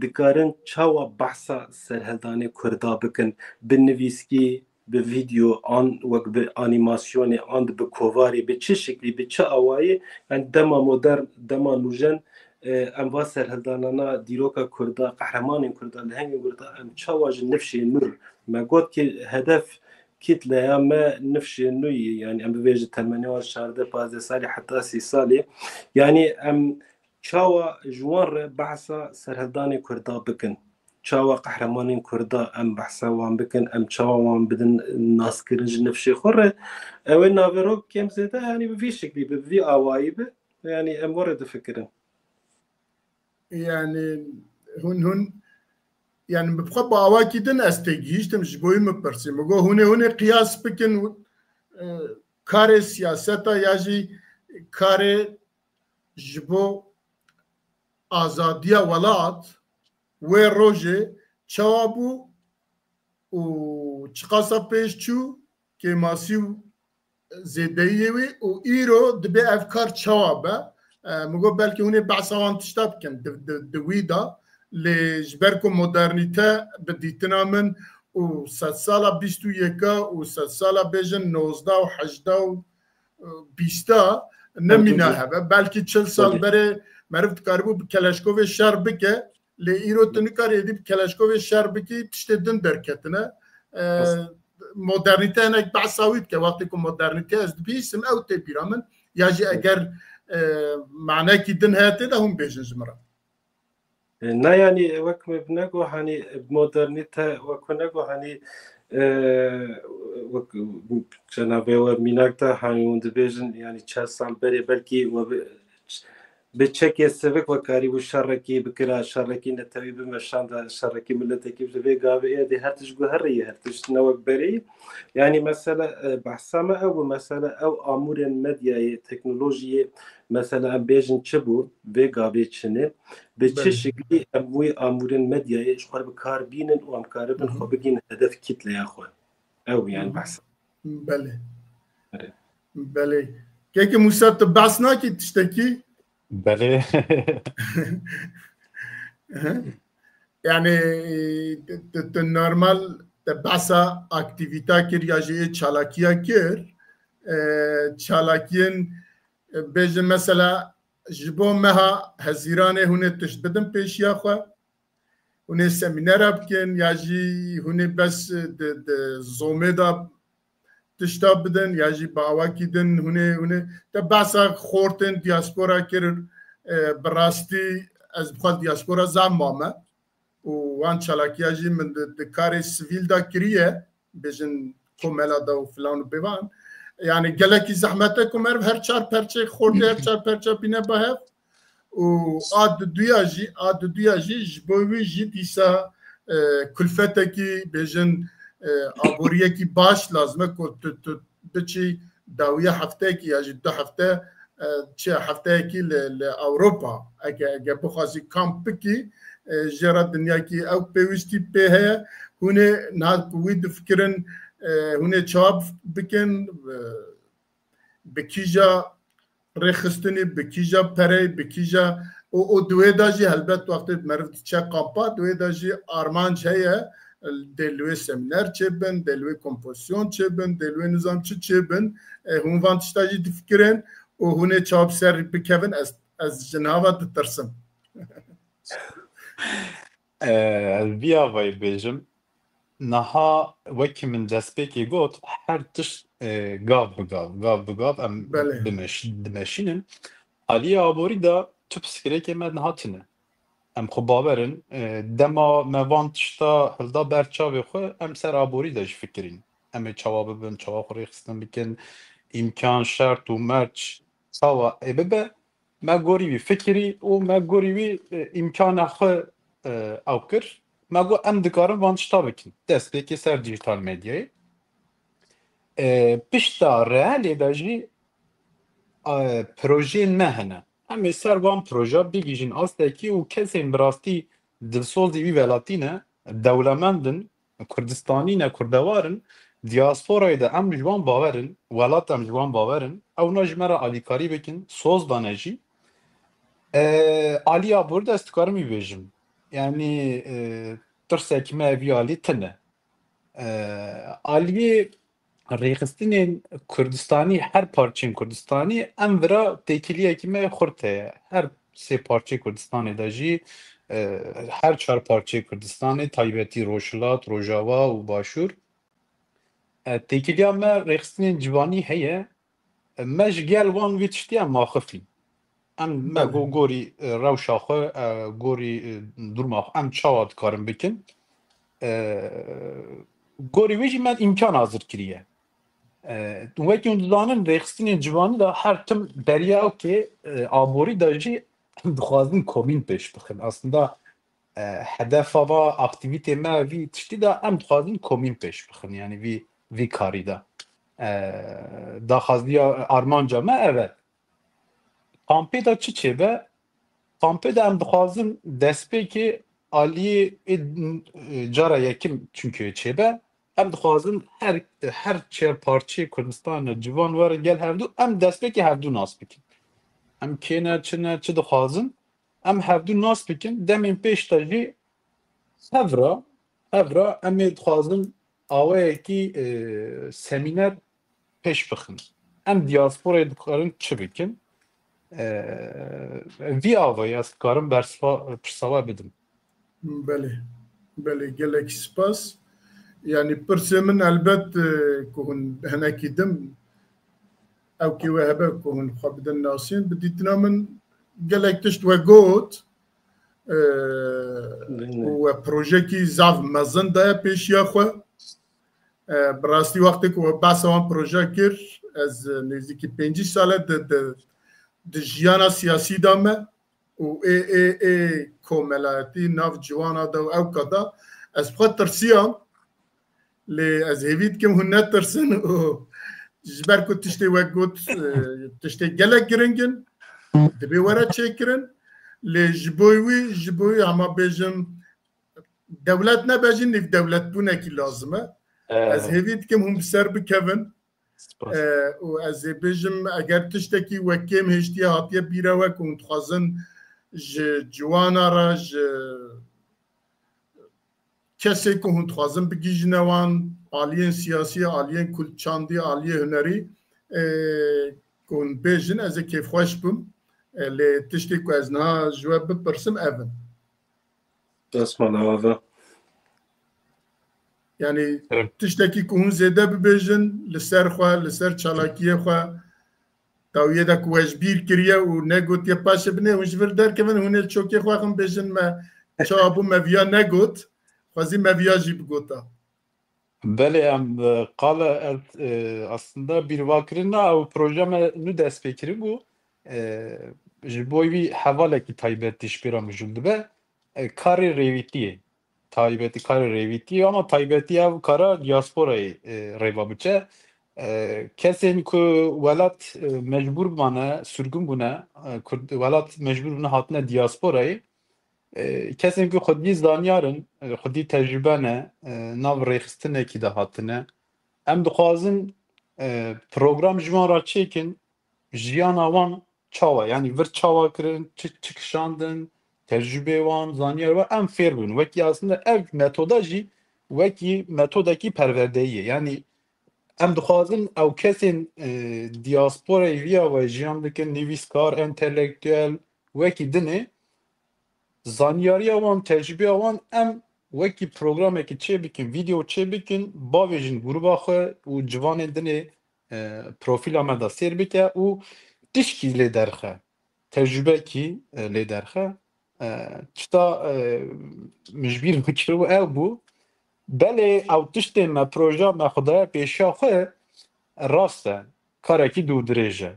dikarin çawa behsa serhildanê Kurda bikin, bi nivîskî, bi vîdeo, an wek bi anîmasyonê, an bi kovarê, bi çi şiklî, bi çi awayî, yanî dema modern, dema nûjen, e, em va serhildanana dîroka Kurda, qehremanên Kurda, lehengên Kurda, em çawa ji nifşê nû, me got ki hedef kitleya me nifşê nû ye, yanî em bibêjin temenê wan şardeh pazdeh salî heta sî salî, yanî em çawa ji wan re behsa serhildanê Kurda bikin? Çawa qehremanên Kurda em behsa wan bikin? Em çawa wan bidin naskirin ji nifşê xwe re? Ew ê naverok kêm zêde, yanî bi vî şiklî, bi vî awayî be. Yanî em were difikirin. Yanî hûn, hûn, yanî bi xwe bi awakî din ez têgihîştim, ji bo wî min pirsî. Min got, hûn ê, hûn ê qiyas bikin, e, karê siyaseta ya jî karê ji bo azadiya welat wê rojê çawa bû û çiqasa pêş çû, kêmasî û zêdeyiyê wî û îro dibê ev kar çawa be? E, min got belkî hûn ê behsa wan tişta bikin di, di, di wî de, lê ji ber ku modernîte bi dîtina min û sedsala bîst û yeka û sedsala bêjin nozdeh û hejda û, e, bîsta nemîna Tabii. heve. Belkî çil sal Tabii. berê meriv dikaribû bi keleşkovê şer bike, Lê îro tu nikarî êdî bi Keleşkovê şer bikî, tiştê din derketine. E, modernîte hinek behsa wî dike. Wextê ku modernîte ez dibihîsim, ew tê bîra min. Ya jî eger, e, manekî din heye tê de hûn bêjin ji min re. E, ne, yanî, wek me bi nego, hanî, modernîte, wek me nego, hanî, e, wek cenabê we mînak de, hanî, hûn dibêjin, yanî, çend sal berê belkî we bi, bi çekê sivik we karîbû şerekî bikira, şerekî netewî bimeşanda, şerekî miletekî bi vê gavê êdî her tişt guherî, her tişt ne wek berê. Yanî, mesela, e, behsa me ew bû, mesela, ew amûrên medyayê, teknolojiyê, mesela, em bêjin çi bû, vê gavê çi ne, bi çi Belê. şiklî em wî amûrên medyayê ji xwe bi kar bînin û em karibin Hı hı. xwe bigîn hedef kîtleya xwe. Ew, yani, Hı hı. behsa. Belê. Erê. Belê. Kekê Mûsa, tu behs nakî tiştekî? Belê. Yani, tu, tu normal te behsa aktivîta kir ya jî yê çalakiya kir. E, çalakiyên, e, bêjin mesela ji bo meha Hezîranê hûn ê tişt bidin pêşiya xwe? Hûn ê semînera bikin ya jî hûn ê bes di, di zomê de tişta bidin ya jî bi awakî din hûn ê, hûn ê te behsa xortên diaspora kir, e, bi rastî ez bi xwe diaspora zam mame û wan çalakiya jî min di, di karê sivîl de kiriye, bêjin komela de û filan û bêvan. Yani gelekî zehmet e ku meriv her çar perçeyê xortê, her çar perça bîne ba hev. Û a diduya jî, a diduya jî ji bo wî jî dîsa, e, kulfetekî bêjin, e, aboriyekî baş lazim e ku tu, tu biçî dawiya hefteyekî ya jî du hefte, e, çi hefteyekî li, li Ewropa. Eke, eke bixwazî kamp bikî, e, jê re dinyakî ew pêwîstî pê heye. Hûn ê niha ku wî difikirin, e, hûn ê çawa bikin, e, bi kîja rêxistinî, bi kîja perey, bi kîja û, û di wê de jî helbet wextê meriv diçe kampa, di wê de jî armanc heye, dê li wê semîner çêbin, dê li wê kompozisyon çêbin, dê li wê nizam çi çêbin. E, hûn van tişta jî difikirin û hûn ê çawa bi ser bikevin, ez, ez ji niha ve ditirsim. E, ez vî avayî bêjim. Niha wekî min destpêkê got, her tişt, e, gav bi gav, gav bi gav em Belê. dimeş-, dimeşînin. Aliyê aborî de tu pirsgirêkê me niha tune. Em xwe bawer in, e, dema me van tişta hilda ber çavê xwe, em ser aborî de jî fikirîn. Em ê çawa bibin, çawa xwe rêxistin bikin, îmkan, şert û merc çawa ê bibe, me gorî wî fikirî û me gorî wî, e, îmkana xwe, e, ew kir. Me got, em dikarin van tişta bikin. Destpêkê ser dijital medyayê. E, pişta realê de jî, e, projeyên me hene. Em ê ser van proja bigihîjin astekî û kesên bi rastî dilsozî wî welatî ne, dewlemend in, Kurdistanî ne, kurdewar in, diasporayê de em ji wan bawer in, welat em ji wan bawer in, ewna ji me re alîkarî bikin, soz dane jî. E, alî aborî de ez dikarim wî bêjim. Yanî, e, tirsekî me vî alî tune. E, aliyê rêxistinên Kurdistanî, her parçeyên Kurdistanî, em vira têkiliyekî me xurt heye. Her sê parçeyê Kurdistanê de jî, e, her çar parçeyê Kurdistanê, taybetî Rojhilat, Rojava û Başûr, e, têkiliya me rêxistinên civanî heye. E, me ji gel wan vî tiştî em axifîn. Em me Belê. go-, gorî, e, rewşa xwe, e, gorî, e, durma xwe, em çawa dikarin bikin? E, gorî wî jî me îmkan hazir kiriye. E, wekî hûn dizanin, rêxistinên civanî de her tim beriya ew kê, e, aborî de jî em dixwazin komîn pêş bixin. Aslında, e, hedefa va aktîvîtê me vî tiştî de em dixwazin komîn pêş bixin. Yani vî, vî karî de. E, daxwaziya, armanca me ev e. Kampê de çi çêbe? Kampê de em dixwazin destpêkê aliyê ê, e, cara yekim çimkê çêbe. Em dixwazin her, her çar parçeyê Kurdistanê civan werin gel hevdû, em destpêkê hevdû nas bikin. Em kê ne, çi ne, çi dixwazin, em hevdû nas bikin. Demên pêş de jî hev re, hev re em ê dixwazin awayekî, e, semîner pêş bixin. Em diasporayê dikarin çi bikin? E, vî avayî ez dikarim bersiva pirsa we bidim. Belê, belê, gelek spas. Yanî pirsê min elbet, e, ku hûn hinekî din, ew kê we hebe ku hûn xwe bidin nasîn, bi dîtina min gelek tişt we got, e, û we projekî zaf mezin daye pêşiya xwe. E, bi rastî wextê ku we behsa wan proje kir, ez nêzîkî pêncî sal e di, di, di jiyana siyasî de me û ê, ê, ê komelayetî nav ciwana de û ewka de ez bi xwe tirsiyam. Lê ez hêvî dikim hûn netirsin û ji ber ku tiştê we got, e, tiştê gelek giring in, dibê were çêkirin. Lê ji bo wî, ji bo wî hema bêjim, dewlet nebe jî nîvdewletbûnekî lazim e. Ez hêvî dikim hûn bi ser bikevin. Spas. E, û ez ê bêjim, eger tiştekî we kêm hêştiye hatiye bîra we ku hûn dixwazin ji ciwana re, ji kesê ku hûn dixwazin bigihîjine wan, aliyên siyasî, aliyên kul-, çandî, aliyê hunerî, e, ku hûn bêjin, ez ê kêfxweş bim. E, lê tiştê ku ez niha ji we bipirsim ev in. Dest mala we. Yanî Evet. tiştekî ku hûn zêde bibêjin li ser xwe, li ser çalakiyê xwe, dawiyê de ku we ji bîr kiriye û negotiye, paşê binê hûn ji vir derkevin, hûn ê li çokê xwe xin bêjin me çawa bû me viya negot, xwezî me viya jî bigota. Belê, em, e, qala, e, aslında bîrvakirina ew proje me nû dest pê kiribû. E, ji bo wî hevalekî taybetî ji pê re mijûl dibe. E, karê rêwîtiyê. Taybetî karê rêwîtiyê, ama taybetî ev kara diasporayê, e, rêva biçe. E, kesên ku welat, e, mecbûr bimane, sürgün bûne, e, Kurd, welat mecbûr bûne hatine diasporayê. E, kesên ku xwedî zanyar in, e, xwedî tecrûbe ne, e, nav rêxistinekî de hatine. Em dixwazin, e, program ji wan re çêkin, jiyana wan çawa, yanî vir çawa kirin, çi, çi kişandin, tecrûbê wan, zanyar wan, em fêr bibin. Wekî aslında ev metoda jî wekî metodekî perwerdeyî ye. Yanî em dixwazin ew kesên, e, diasporayê viya ve jiyan dikin, nivîskar, entelektûel, wekî dinê, zanyariya wan, tecrûbiya wan em wekî programekî çê bikin, vîdeo çê bikin, bavêjin grûba xwe û ciwanên dinê, e, profîla me de sêr bike û tişkî lê derxe, tecrûbekî, e, lê derxe. E, çita, e, min ji bîr bikir û ew bû. Belê ew tiştê me, proja me xwe daye pêşiya xwe, rast e, karekî dûrdirêj e.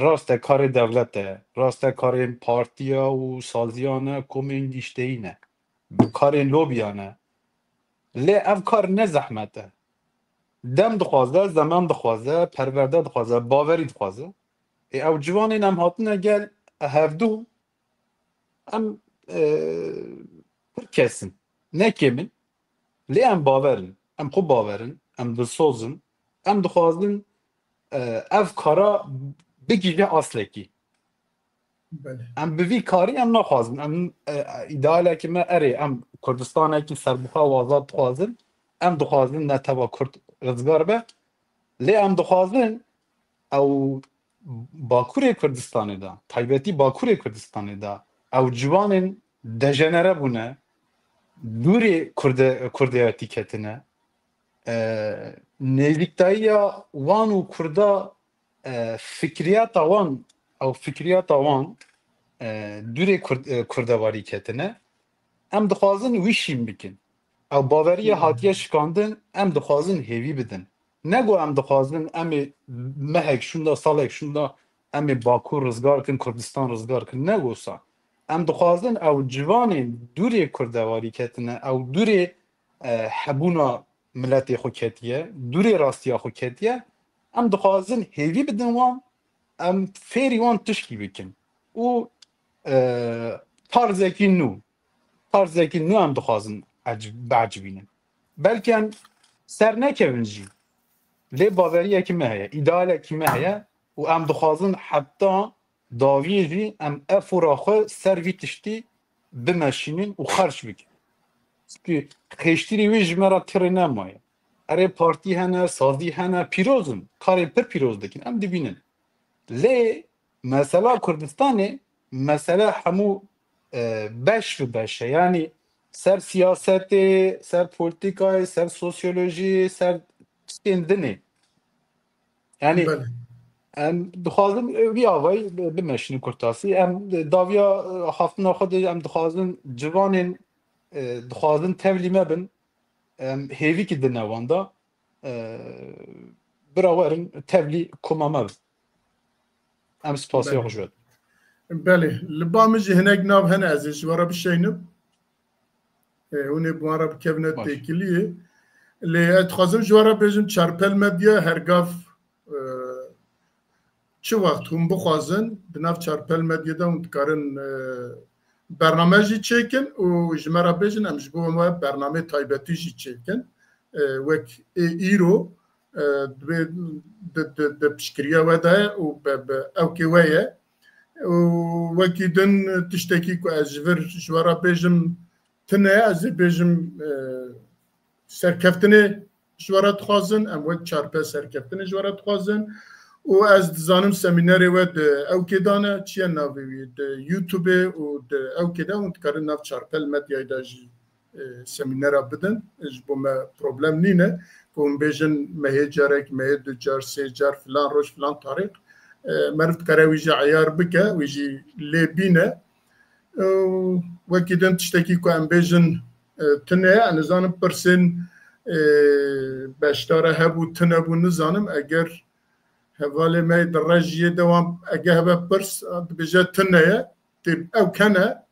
Rast e karê dewlet e, rast e karên partiya û saziyan e, komên gişteyî ne. Karên lobiyan e. Lê ev kar ne zehmet e. Dem dixwaze, zeman dixwaze, perwerde dixwaze, bawerî dixwaze. Ê ew ciwanên em hatine gel hevdû, em, e, pir kes in. Ne kêm in. Lê em bawer in. Em xwe bawer in. Em dilsoz in. Em dixwazin, e, ev kara bigihîje aslekî. Belê. Em bi vî karî em naxwazin. Em, e, îdealekî me erê, em Kurdistanekî serbixwe û azad dixwazin. Em dixwazin neteweka Kurd rizgar be. Lê em dixwazin ew Bakurê Kurdistanê de, taybetî Bakurê Kurdistanê de ew ciwanên dejenere bûne, dûrê Kurde-, Kurdeyatî ketine, e, nêzîktayiya wan û Kurda, e, fikriyata wan, ew fikriyata wan, e, dûrê Kurd-, e, Kurdewarî ketine. Em dixwazin wî şîn bikin. Ew baveriya Hı hı. hatiye şikandin, em dixwazin hêvî bidin. Ne ku em dixwazin em ê mehek şûnda, salek şûnda em ê Bakur rizgar kin, Kurdistan rizgar kin. Ne wisa. Em dixwazin ew ciwanên dûrê Kurdewarî ketine, ew dûrê, e, hebûna miletê xwe ketiye, dûrê rastiya xwe ketiye. Em dixwazin hêvî bidin wan, em fêrî wan tişkî bikin. Û, e, tarzekî nû, tarzekî nû em dixwazin ec-, biecibînin. Belkî em ser nekevin jî. Lê baweriyekî me heye, îdealekî me heye û em dixwazin heta dawiyê jî em efora xwe ser vî tiştî bimeşînin û xerc bikin. Çimkî xêştirî wî ji me re tirê nemaye. Erê partî hene, sazî hene, pîroz in. Karên pir pîroz dikin. Em dibînin. Lê mesela Kurdistanê, mesele hemû, e, beş bi beş e. Yanî ser siyasetê, ser polîtîkayê, ser sosyolojiyê, ser tiştên dinê. Yanî em dixwazin vî avayî bimeşînin kurtasî. Em dawiya haftina xwe de em dixwazin ciwanên dixwazin tevlî me bin. Em hêvîkî dine wan de. Bira werin tevlî koma me bin. Em spasiya xwe ji we. Belê, li ba min jî hinek nav hene, ez ê ji we re bişeynim. Hûn ê bi wan re bikevine têkiliyê. Lê ez dixwazim ji we re bêjim, Çarpel Medya her gav çi wext hûn bixwazin, di nav Çarpel Medya de hûn dikarin bername jî çêkin û ji me re bêjin, em ji bo we bernameyê taybetî jî çêkin. Wek ê îro, di piştgiriya we de ye û bi ewkê we ye. Û wekî din tiştekî ku ez ji vir ji we re bêjim tune ye, ez ê bêjim serkeftinê ji we re dixwazin, em wek Çarpel serkeftinê ji we re dixwazin. Û ez dizanim semînerê we di ewkê de ne, çi ye navê wî, di YouTube û di ewkê de hûn dikarin nav Çarpel Medyayê de jî semînera bidin. Ji bo me problem nîne ku hûn bêjin mehê carek, mehê du car, sê car, filan roj, filan tarîx. Meriv dikare wî jî eyar bike, wî jî lê bîne. Wekî din tiştekî ku em bêjin tune ye, nizanim pirsên beşdare hebû, tune bû, nizanim eger hevalê me di rejiyê de wan ege hebe pirs dibêje tune ye. Tê ew kene,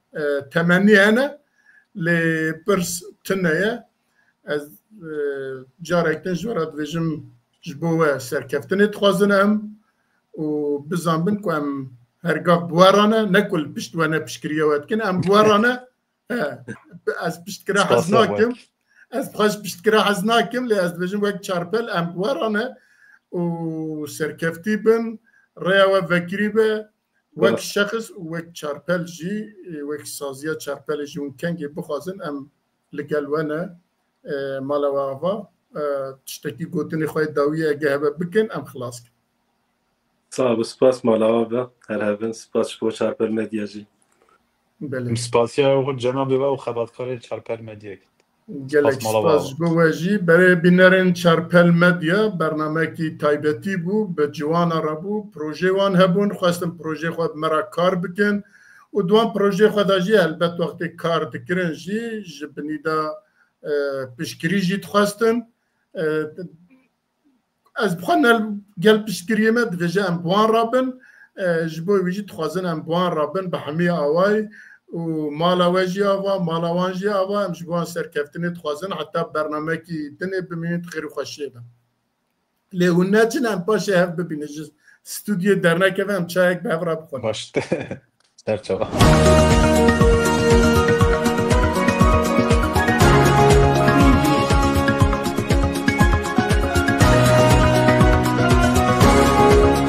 temennî hene, lê pirs tune ye. Ez carek din ji we re dibêjim, ji bo we serkeftinê dixwazin em û bizanbin ku em her gav bi we re ne, ne ku li pişt we ne piştgiriya we dikin, em bi we re ne. Ez piştgira hez nakim. Ez bi xwe ji piştgira hez nakim, lê ez dibêjim wek Çarpel em bi we re ne û serkeftî bin, rêya we vekirî be, wek şexs û wek Çarpel jî, wek saziya Çarpelê jî hûn kengê bixwazin em li gel we ne. Mala we ava, tiştekî gotinê xwe yê dawiyê ege hebe bikin em xilas kin. Sağ ol, spas mala we be. Her hevin, spas ji bo Çarpel Medya jî. Em spasiya cenabê we û xebatkarên Çarpel Medyayê kir. Gelek spas ji bo we jî. Berê bînerên Çarpel Medya, bernamekî taybetî bû, bi ciwana re bû, projê wan hebûn, xwestin projê xwe bi me re kar bikin û di wan projê xwe de jî helbet wextê kar dikirin jî ji binî de piştgirî jî dixwestin. Ez bi xwe ne gel piştgiriyê me dibêje em bi wan re bin. Ji bo wî jî dixwazin em bi wan re bin bi hemî awayî û mala we jî ava, mala wan jî ava, em ji bo wan serkeftinê dixwazin heta bernamekî dinê bimînin di xêr û xweşiyê de. Lê hûn neçin em paşê hev bibînin, ji stûdyoyê dernekevin, em çayek bi hev re bixwin. Baş. Serçava.